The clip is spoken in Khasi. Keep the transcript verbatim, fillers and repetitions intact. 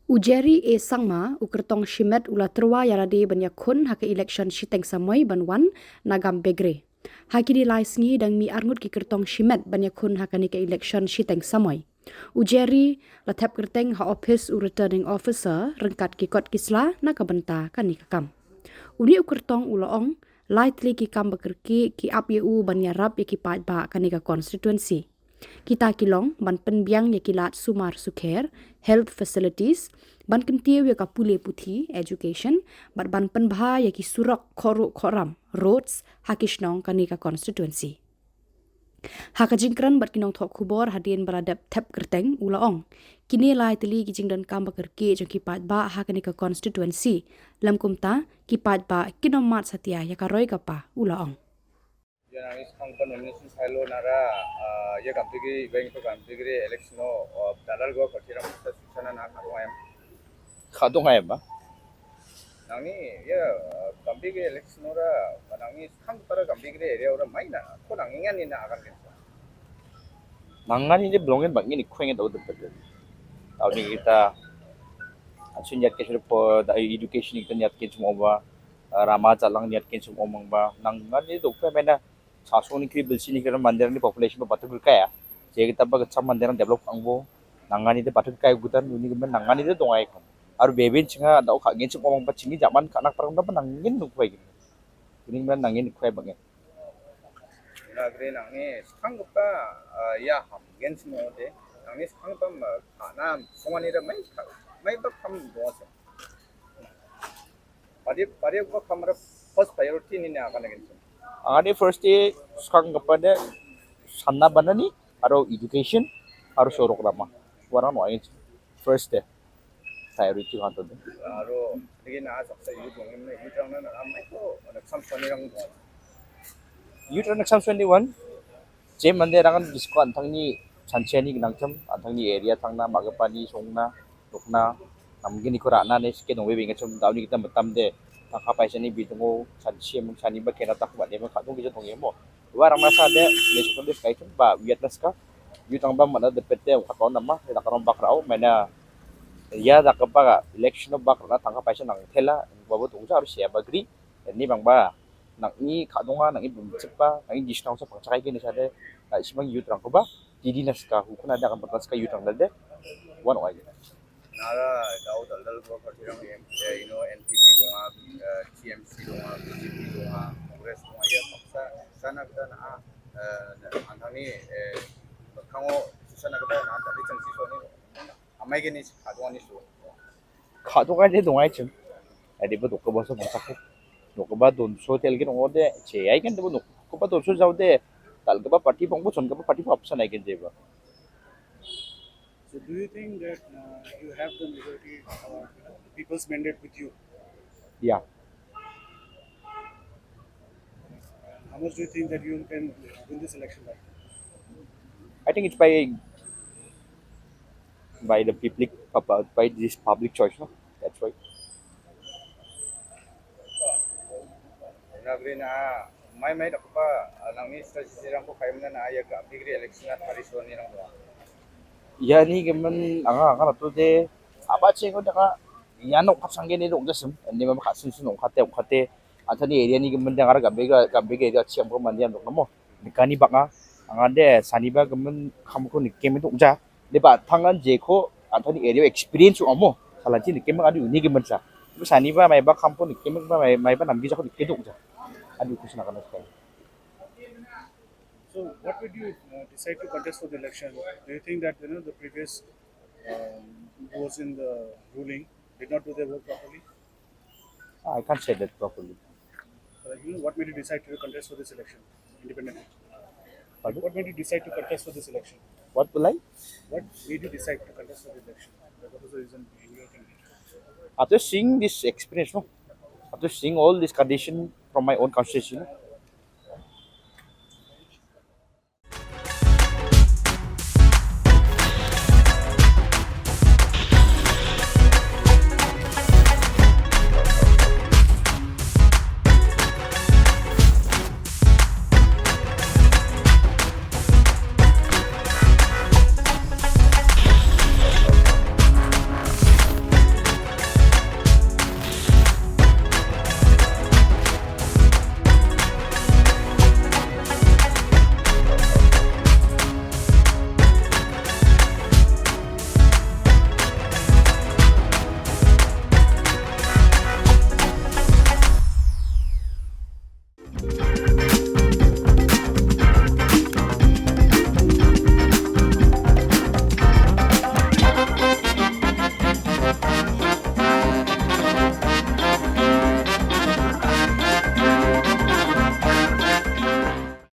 U Jerry A Sangma, u kyrtong shimet u la tyrwa ïa lade ban ïakhun ha ka election shiteng samoi ban wan na Gambegre. Ha kine lai sngi dang mih arngut ki kyrtong shimet ban ïakhun ha kane ka election shiteng samoi. U Jerry la thep kyrteng ha ophis u Returning Officer ryngkat ki kot ki sla na ka bynta kane ka kam. Une u kyrtong u la ong, lai tylli ki kam ba kyrkieh ki ap ïa u ban ïarap ïa ki paidbah kane ka constituency. Kita ki long ban pynbiang ïa ki lad sumar sukher, health facilities, ban kyntiew ïa ka pule puthi, education, bad ban pynbha ïa ki surok khohruh khohram, roads, ha ki shnong kane ka constituency. Ha ka jingkren bad ki nongthoh khubor hadien ba la dep thep kyrteng u la ong, kine lai tylli ki jingdonkam ba kyrkieh jong ki paidbah ha kane ka constituency. Lym kumta, ki paidbah kin ym mad satia ïa ka roi ka par, u la ong. Ïa nang is khang pan nomination file o nara, ah, ïa Gambegre, iba ïa to Gambegre election o, ah, dalal go kati ram sa susana na khadong ayam. Khadong ayam ba? Nangni, ïa, ah, Gambegre election ora, nangni khang para Gambegre area ora mai na, ko nangni ngan ni na akan kin. Nang ngan ni de belongin bang ni khweng do de pete. Tau ni kita, asun yat ke sir po, da education ni kita yat ke semua ba, ah, rama jalang yat ke semua mang ba. Nang ngan ni do pe mena, Sasong ni kri bilsi ni kri mandir ni population ba batuk kaya. Jadi kita ba kecam mandir develop angbo. Nangani de batuk kaya gutan ni kri nangani de dongai kan. Aru bebin chinga da ka ngin chim omang ba chini jaman ka anak parang da nangin nuk bai gini. Ini men nangin nuk bai bangin. Nagri nangni skang gupa, ah, ya ham gen chimo de. Nangni skang gupa, ah, na songani de mai mai ba kam dosa. Padi padi ko kamera first priority ni na kan gen. Ani first day skang kepada sana banani, aro education, aro sorok rama. Warang no ain first day priority kan tu. Aro lagi na asap sa youth dong ni youth rang na am itu ada sam sani rang dong. Youth rang sam sani wan. Jem mande rangan disko antang ni sanchia ni nangchem antang ni area tang na magapani song na rukna namgin ni kura na ne ske nong webing chem daw ni kita metam de tang kapai sani bitungo sanchia mun sani ba kena tak ba de ma katu kita tong yemo. Wa rang masa de ne sukun de kai chem ba wiat naska. Yu tang ba mana de pete ka ton nama de ka rom bak rau mena ya da ka ba election bak na tang kapai sani nang thela ba bu tung sa harus ya bagri ni bang ba nang i ka donga nang i bum chip ba nang i gis nang sa pang chakai gini sa de ka isi bang youth rang ko ba ti di nas ka hu kuna da kan pertas ka youth rang de wan oi. Nara dau dal dal ko ka tirang em you know N P P donga, eh, T M C donga, B J P donga, Congress donga ya paksa sana kita na, eh, antang ni, eh, kango sana kita na antang ni chang si so ni amai gini ka donga ni so. Kha to ka de dong ai chim. Ai de ba dok ka ba so bang sak. Dok ka ba don so tel ki dong de che ai kan de ba dok ka ba don so jau de. Tal ka ba party bang ba son ka ba party ba option ai kan de ba. So do you think that, uh, you have the majority, uh, the people's mandate with you? Yeah. How much do you think that you can win this election by? I think it's by by the public, by this public choice, no? That's right. Nagri na mai mai da pa nang ni strategy rang ko kai mana na ya ka degree election na hari so ni rang. Ya ni ke men anga anga tu de apa che ko da ka ya no ka sangge ni dong jasem ni ma ka sun sun ka te ka te ata ni area ni ke men da ka bega ka bega area chiam ko man ya dong mo. Ni kani bak nga, nga de sani ba kemen kham ko ni kemen tuk ja. De ba thangan je ko Anthony area experience u amo. Salanchi ni kemen adu ni kemen sa. Sani ba mai ba kham ko ni kemen ba mai mai ba nambi ja ko ni keduk ja. Adu ku sna kana sekali. So what made you, uh, decide to contest for the election? Do you think that, you know, the previous, um, who was in the ruling did not do their work properly? I can't say that properly. Uh, you know, what made you decide to contest for this election independently? Pardon? What made you decide to contest for this election? What will I? What made you decide to contest for the election? Like, what was the reason behind your candidate? After seeing this experience, no? After seeing all this condition from my own constituency, no?